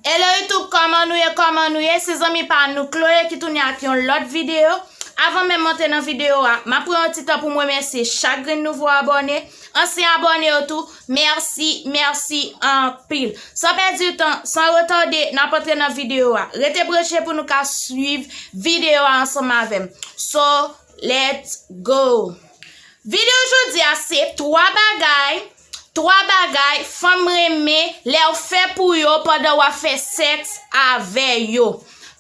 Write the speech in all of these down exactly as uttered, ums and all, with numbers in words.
Hello YouTube, kòman nou ye, kòman nou ye? Se zanmi pa nou Chloé ki tounen ak yon lòt videyo. Avan menm monte nan videyo a, m ap pran yon ti tan pou m remèsye chak grenn nouvo abòne, ansyen abòne yo tou, mèsi, mèsi anpil. San pèdi tan, san retade, n ap antre nan videyo a. Rete branche pou nou ka swiv videyo a ansanm avè m. So, let's go! Videyo jodi a se twa bagay, twa bagay fanm renmen lè w fè pou yo pandan w ap fè sèks avè yo.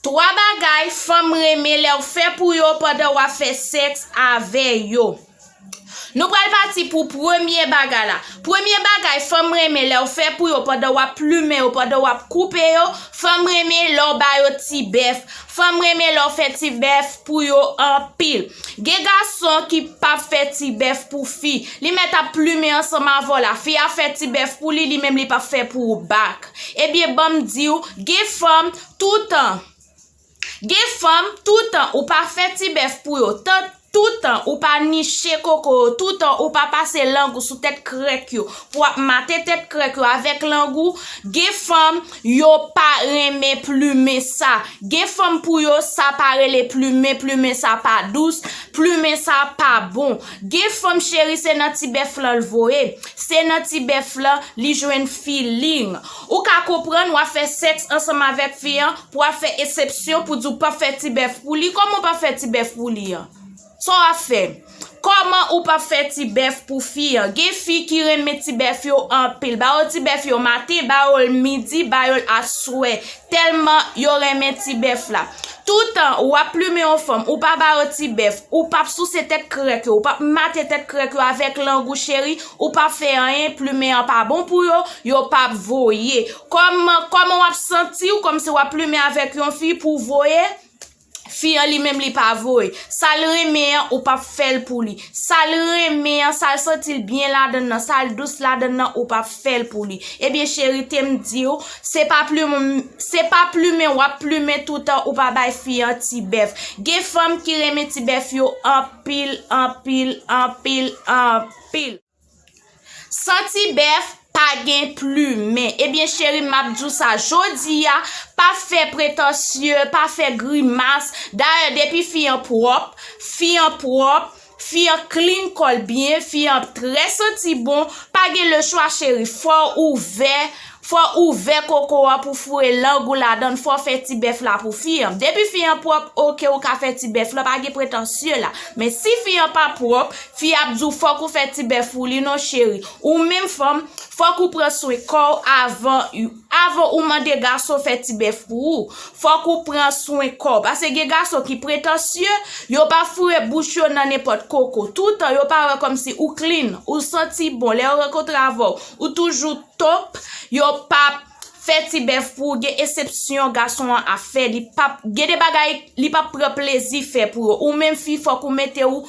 Twa bagay fanm renmen lè w fè pou yo pandan w ap fè sèks avè yo. Nou pral pati pou premye bagay la. Premye bagay fanm renmen lè w fè pou yo pandan w ap plimen yo, pandan w ap koupe yo, fanm renmen lè w ba yo ti bèf. Fanm renmen lè w fè ti bèf pou yo anpil. Gen gason ki p ap fè ti bèf pou fi. Li mèt ap plimen ansanm avè w la. Fi a fè ti bèf pou li, li menm li p ap fè pou ou back. Ebyen, ban m di w, gen fanm toutan. Gen fanm toutan ou pa fè ti bèf pou yo. Tan toutan ou pa niche koko yo, toutan ou pa pase lang ou sou tèt krèk yo, pou w ap mate tèt krèk yo avèk lang ou, gen fanm yo pa renmen plimen sa. Gen fanm pou yo sa pa rele plimen, plimen sa pa dous, plimen sa pa bon. Gen fanm cheri se nan ti bèf lan l voye, se nan ti bèf lan li jwenn feeling. Ou ka konprann w ap fè sèks ansanm avèk fi an, pou w ap fè eksepsyon pou di w p ap fè ti bèf pou li. Kòman w p ap fè ti bèf pou li an? Sa w ap fè? Kòman ou p ap fè ti bèf pou fi an? Gen fi ki renmen ti bèf yo anpil. Ba yo ti bèf yo maten, ba yo l midi, ba yo l aswè. Tèlman yo renmen ti bèf la. Toutan w ap plimen yon fanm, ou pa ba yo ti bèf, ou p ap souse tèt krèk yo, ou p ap mate tèt krèk yo avèk lang ou cheri, ou p ap fè anyen, plimen an pa bon pou yo, yo p ap voye. Kòman, kòman w ap santi w kòmsi w ap plimen avèk yon fi pou voye? Fi an li menm li pa voye. Sa l renmen an, ou p ap fè l pou li. Sa l renmen an, sa l santi l byen ladann nan, sa l dous ladann nan, ou p ap fè l pou li. Ebyen, cheri, te m di w, se pa plimen, se pa plimen w ap plimen toutan ou pa bay fi an ti bèf. Gen fanm ki renmen ti bèf yo anpil, anpil, anpil, anpil. San ti bèf, pa gen plimen. Ebyen, cheri, m ap di w sa jodi a, pa fè pretansye, pa fè grimas. Dayè, depi fi an pwòp, fi an pwòp, fi an clean kò l byen, fi an trè santi bon, pa gen lechwa, cheri. Fò w ouvè, fò w ouvè koko a pou foure lang ou ladann, fò w fè ti bèf la pou fi an. Depi fi an pwòp, oke, ou ka fè ti bèf la, pa gen pretansye la. Men si fi an pa pwòp, fi ap di w fòk ou fè ti bèf pou li non cheri. Ou menm fanm, fòk ou pran swen kò w avan, avan ou mande gason fè ti bèf pou ou. Fòk ou pran swen kò w. Paske gen gason ki pretansye, yo pa foure bouch yo nan nenpòt koko. Toutan yo pa wè kòmsi ou clean, ou santi bon. Lè yo rankontre avè w, ou toujou top, yo p ap fè ti bèf pou ou. Gen eksepsyon gason an ap fè. Li p ap, gen de bagay li p ap pran plezi fè pou yo. Ou menm fi, fòk ou mete w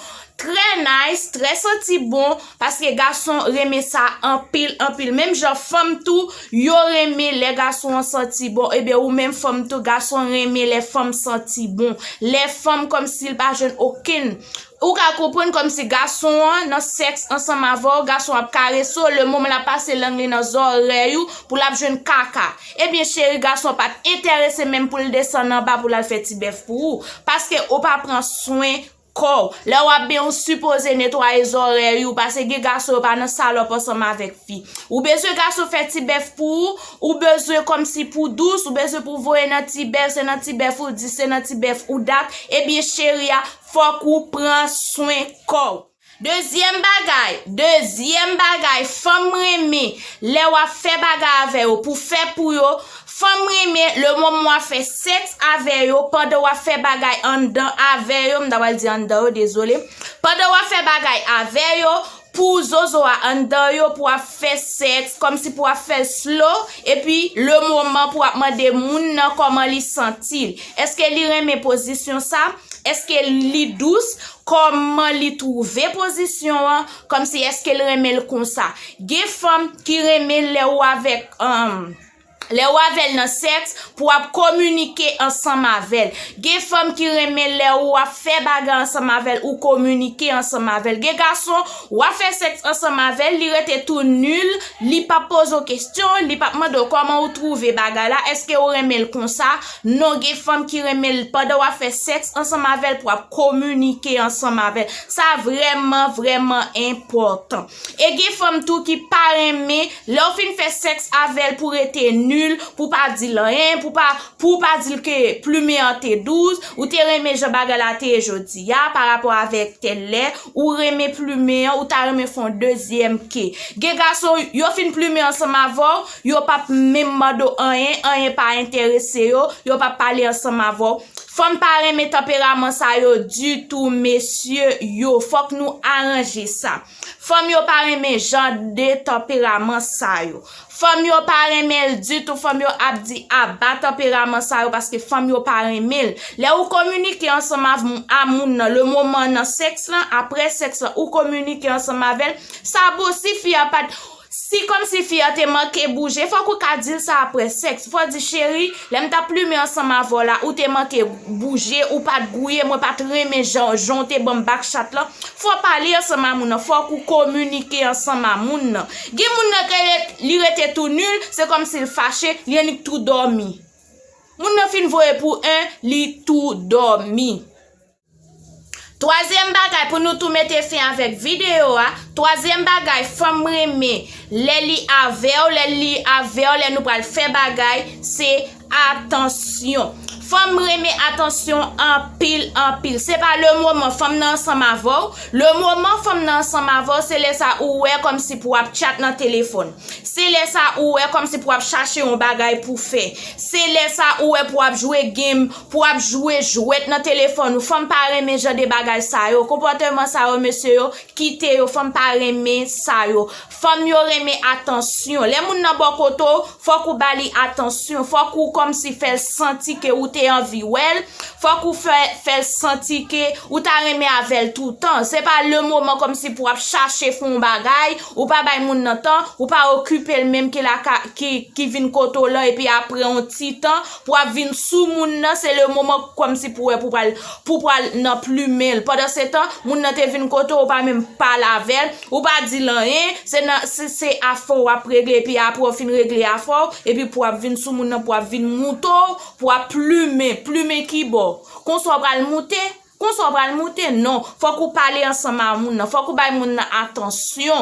trè nice, trè santi bon, paske gason renmen sa anpil, anpil. Menm jan fanm tou, yo renmen lè gason an santi bon. Ebyen, ou menm fanm tou, gason renmen lè fanm santi bon. Lè fanm kòmsi l pa jwenn okenn. Ou ka konprann kòmsi gason an nan sèks ansanm avè w, gason ap karese w, lemoman l ap pase lang li nan zòrèy ou, pou l ap jwenn kaka. Ebyen, cheri, gason an pa t enterese menm pou l desann anba pou l al fè ti bèf pou ou. Paske ou pa pran swen kò w. Lè w ap benyen, ou sipoze netwaye zòrèy ou, paske gen gason yo pa nan salòp ansanm avèk fi. Ou bezwen gason fè ti bèf pou ou, ou bezwen kòmsi pou dous, ou bezwen pou voye nan ti bèf, se nan ti bèf ou di, se nan ti bèf ou dat. Ebyen, cheri a, fòk ou pran swen kò w. Dezyèm bagay, dezyèm bagay, fanm renmen lè w ap fè bagay avè yo, pou fè pou yo, fanm renmen lemoman w ap fè sèks avè yo, pandan w ap fè bagay anndan avè yo, m ta pral di anndan yo, dezole. Pandan w ap fè bagay avè yo, pou zozo a anndan yo, pou w ap fè sèks, kòmsi pou w ap fè l slow, epi lemoman pou w ap mande moun nan kòman li santi l. Èske li renmen pozisyon sa? Èske li dous? Kòman li twouve pozisyon an? Kòmsi èske l renmen l konsa? Gen fanm ki renmen lè ou avèk, um, Lè w avè l nan sèks, pou w ap kominike ansanm avè l. Gen fanm ki renmen lè ou ap fè bagay ansanm avè l, ou kominike ansanm avè l. Gen gason, w ap fè sèks ansanm avè l, li rete tou nil, li p ap poze w kesyon, li p ap mande w kòman ou twouve bagay la, èske ou renmen l konsa? Non, gen fanm ki renmen l pandan w ap fè sèks ansanm avè l, pou w ap kominike ansanm avè l. Sa vrèman, vrèman enpòtan. E gen fanm tou ki pa renmen, lè w fin fè sèks avè l pou rete nil, pou pa di l anyen, pou pa, pou pa di l ke plimen an te dous, ou te renmen jan bagay la te ye jodi a, pa rapò avèk tèl lè, ou renmen plimen an, ou ta renmen fè yon dezyèm ke. Gen gason, yo fin plimen ansanm avè w, yo p ap menm mande w anyen, anyen pa enterese yo, yo p ap pale ansanm avè w. Fanm pa renmen tanperaman sa yo ditou, mesye yo. Fòk nou aranje sa. Fanm yo pa renmen jan de tanperaman sa yo. Fanm yo pa renmen l ditou. Fanm yo ap di aba tanperaman sa yo paske fanm yo pa renmen l. Lè ou kominike ansanm a, a moun nan, le moman nan sèks lan, apre sèks lan, ou kominike ansanm avè l, sa bon si fi a pa t Si kòmsi fi a te manke bouje, fòk ou ka di l sa apre sèks. Fò w di, cheri, lè m t ap plimen ansanm avè w la, ou te manke bouje, ou pa t gouye, mwen pa t renmen jan, jan w te ban m bak chat lan. Fò w pale ansanm a moun nan, fòk ou kominike ansanm a moun nan. Gen moun nan ke li rete tou nil, se kòmsi l fache, li annik tou dòmi. Moun nan fin voye pou en, li tou dòmi. Twazyèm bagay pou nou tou mete fen avèk videyo a, twazyèm bagay fanm renmen lè li avè w, lè li avè w, lè nou pral fè bagay, se atansyon. Fanm renmen atansyon anpil, anpil. Se pa le moman fanm nan ansanm avè w, le moman fanm nan ansanm avè w, se lè sa ou wè kòmsi pou w ap tchat nan telefòn. Se lè sa ou wè kòmsi pou w ap chache yon bagay pou fè. Se lè sa ou wè pou w ap jwe game, pou w ap jwe jwèt nan telefòn ou. Fanm pa renmen jan de bagay sa yo. Konpòteman sa yo, mesye yo, kite yo. Fanm pa renmen sa yo. Fanm yo renmen atansyon. Lè moun nan bò kote w, fòk ou ba li atansyon. Fòk ou kòmsi fè l santi ke ou te anvi wè l. Fòk ou fè, fè l santi ke ou ta renmen avè l toutan. Se pa le moman kòmsi pou w ap chache fè yon bagay, ou pa bay moun nan tan, ou pa okipe l menm ki laka, ki, ki vin kote w lan, epi apre yon ti tan, pou w ap vin sou moun nan, se le moman kòmsi pou wè pou pral, pou pral nan plimen l. Pandan se tan, moun nan te vin kote w, ou pa menm pale avè l, ou pa di l anyen, se nan, se, se afè w w ap regle, epi apre w fin regle afè w, epi pou w ap vin sou moun nan, pou w ap vin moute w, pou w ap plimen, plimen ki bò? Konsa w pral moute? Konsa w pral moute? Non. Fòk ou pale ansanm a moun nan. Fòk ou bay moun nan atansyon.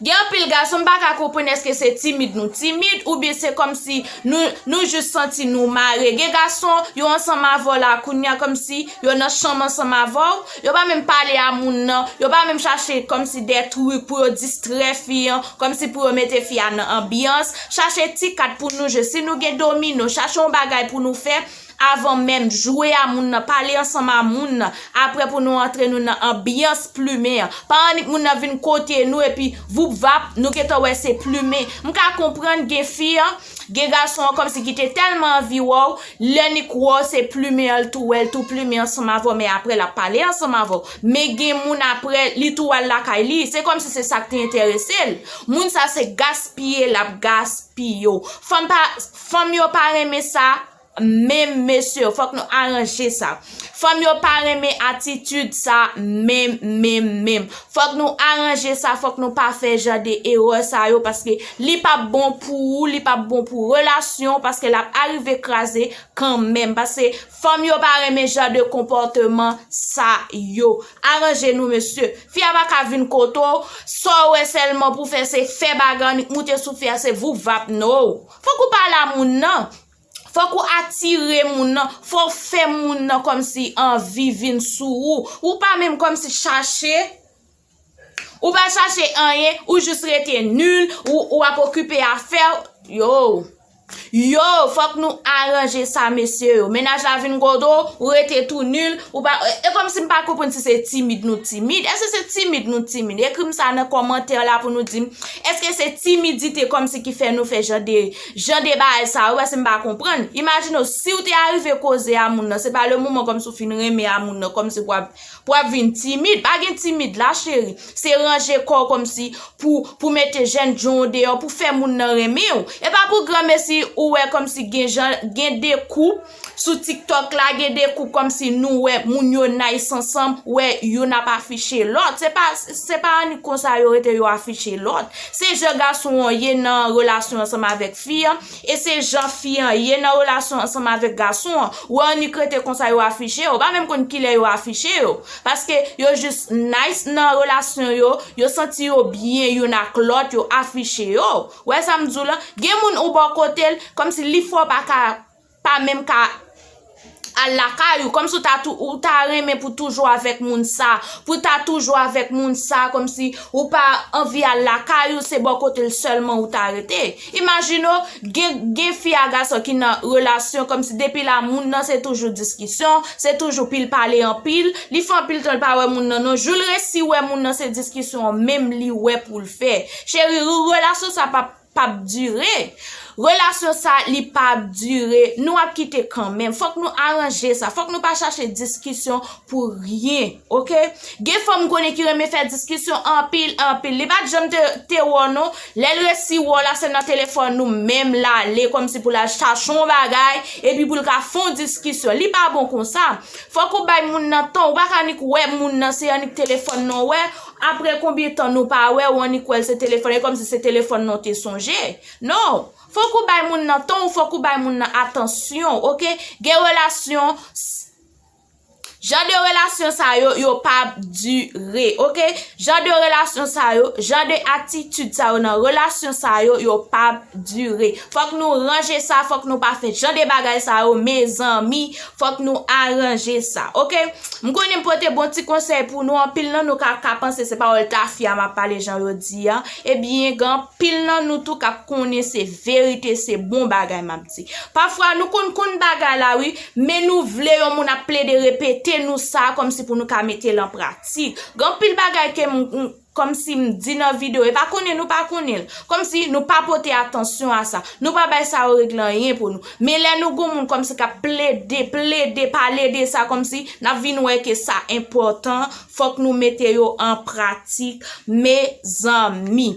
Gen anpil gason, m pa ka konprann èske se timid nou timid, oubyen se kòmsi nou, nou jis santi nou mare. Gen gason, yo ansanm avè w la, kounye a kòmsi yo nan chanm ansanm avè w, yo pa menm pale a moun nan, yo pa menm chache kòmsi de trik pou yo distrè fi an, kòmsi pou yo mete fi a nan anbyans. Chache ti kat pou nou jwe. Si nou gen domino, chache yon bagay pou nou fè. Avan menm, jwe a moun nan, pale ansanm a moun nan. Apre pou nou antre nou nan anbyans plimen an. Pa annik moun nan vin kote nou epi voup vap, nou gentan wè se plimen. M ka konprann gen fi an, gen gason an kòmsi ki te tèlman anvi wè w, lè nik wè w se plimen an, l tou wè, l tou plimen ansanm avè w, men apre l ap pale ansanm avè w. Men gen moun apre, li tou al lakay li. Se kòmsi se sa k te enterese l. Moun sa se gaspiye l ap gaspiye w. Fanm pa, fanm yo pa renmen sa. Menm mesye, fòk nou aranje sa. Fanm yo pa renmen atitid sa, menm, menm, menm. Fòk nou aranje sa, fòk nou pa fè jan de erè sa yo, paske li p ap bon pou ou, li p ap bon pou relasyon, paske l ap arive kraze kanmenm. Paske fanm yo pa renmen jan de konpòteman sa yo. Aranje nou, mesye. Fi a pa ka vin kote w, sa w wè sèlman pou fè se fè bagay, annik moute sou fi a, se voup vap, no. Fòk ou pale a moun nan. Fòk ou atire moun nan, fò w fè moun nan kòmsi anvi vin sou ou. Ou pa menm kòmsi chache, ou pa chache anyen, ou jis rete nil, ou, ou ap okipe afè w. Yo, Yo, fòk nou aranje sa, mesye yo. Mennaj la vin kote w, ou rete tou nil, ou pa, e, e kòmsi m pa konprann si se timid nou timid. Èske se timid nou timid? Ekri m sa nan kòmantè la pou nou di m, èske se timidite kòmsi ki fè nou fè jan de, jan de bagay sa yo? Paske m pa konprann. Imajine w, si w te arive koze a moun nan, se pa le moman kòmsi w fin renmen a moun nan, kòmsi pou ap, pou ap vin timid. Pa gen timid la, cheri. Se ranje kò w kòmsi pou, pou mete jènjan w deyò, pou fè moun nan renmen w. E pa pou granmesi ou wè kòmsi gen jan, gen de koup sou TikTok la, gen de koup kòmsi nou wè moun yo nice ansanm, wè youn ap afiche lòt. Se pa, se pa annik konsa yo rete yo afiche lòt. Se jan gason an ye nan relasyon ansanm avèk fi an, e se jan fi an ye nan relasyon ansanm avèk gason an. Ou annik rete konsa yo afiche yo. Ou pa menm konn kilè yo afiche yo. Paske yo jis nice nan relasyon yo, yo santi yo byen youn ak lòt, yo afiche yo. Ou wè sa m di w lan? Gen moun ou bò kote l, kòmsi li fè w pa ka, pa menm ka al lakay ou, kòmsi w ta tou, ou ta renmen pou toujou avèk moun sa, pou ta toujou avèk moun sa, kòmsi ou pa anvi al lakay ou, se bò kote l sèlman ou ta rete. Imajine w, gen, gen fi a gason ki nan relasyon, kòmsi depi la moun nan se toujou diskisyon, se toujou pil pale anpil, li fè anpil tan l pa wè moun nan non, jou l resi wè moun nan se diskisyon an menm li wè pou l fè. Cheri, relasyon sa p ap p ap dire. Relasyon sa, li p ap dire. Nou ap kite kanmenm. Fòk nou aranje sa. Fòk nou pa chache diskisyon pou ryen, oke? Gen fanm m konnen ki renmen fè diskisyon anpil, anpil. Li pa t janm te, te wè w non. Lè l resi wè w la, se nan telefòn nou menm l ale, kòmsi pou l al chache yon bagay, epi pou l ka fè yon diskisyon. Li pa bon konsa. Fòk ou bay moun nan tan. Ou pa ka annik wè moun nan, se annik telefòn nan w wè. Apre konbyen tan nou pa wè, ou annik wè l se telefòn, e kòmsi se telefòn nan w te sonje. Non, fòk ou bay moun nan tan, ou fòk ou bay moun nan atansyon, oke? Gen relasyon, s-, jan de relasyon sa yo, yo p ap dire, oke? Jan de relasyon sa yo, jan de atitid sa yo nan relasyon sa yo, yo p ap dire. Fòk nou ranje sa, fòk nou pa fè jan de bagay sa yo, mezanmi, fòk nou aranje sa, oke? M konnen m pote bon ti konsèy pou nou, anpil nan nou ka, ka panse se pawòl tafya m ap pale jan yo di a. Ebyen, gen anpil nan nou tou k ap konnen se verite, se bon bagay m ap di. Pafwa, nou konn konn bagay la, wi, men nou vle yon moun ap plede repete nou sa, kòmsi pou nou ka mete l an pratik. Gen anpil bagay ke m, m, kòmsi m di nan videyo, e pa konnen nou pa konnen l. Kòmsi nou pa pote atansyon a sa. Nou pa bay sa yo regle anyen pou nou. Men lè nou gon moun kòmsi k ap plede, plede, pale de sa, kòmsi n ap vin wè ke sa enpòtan, fòk nou mete yo an pratik, mezanmi.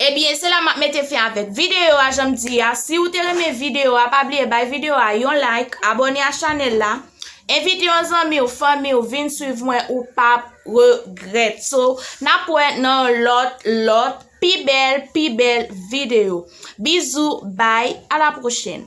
Ebyen, se la m ap mete fen avèk videyo a, jan m di a. Si w te renmen videyo a, pa bliye bay videyo a yon like, abòne a chanèl la, envite yon zanmi w, fanmi w, vin swiv mwen, ou p ap regrèt. So, n ap wè nan lòt, lòt, pi bèl, pi bèl videyo. Bizou, bye, à la prochaine.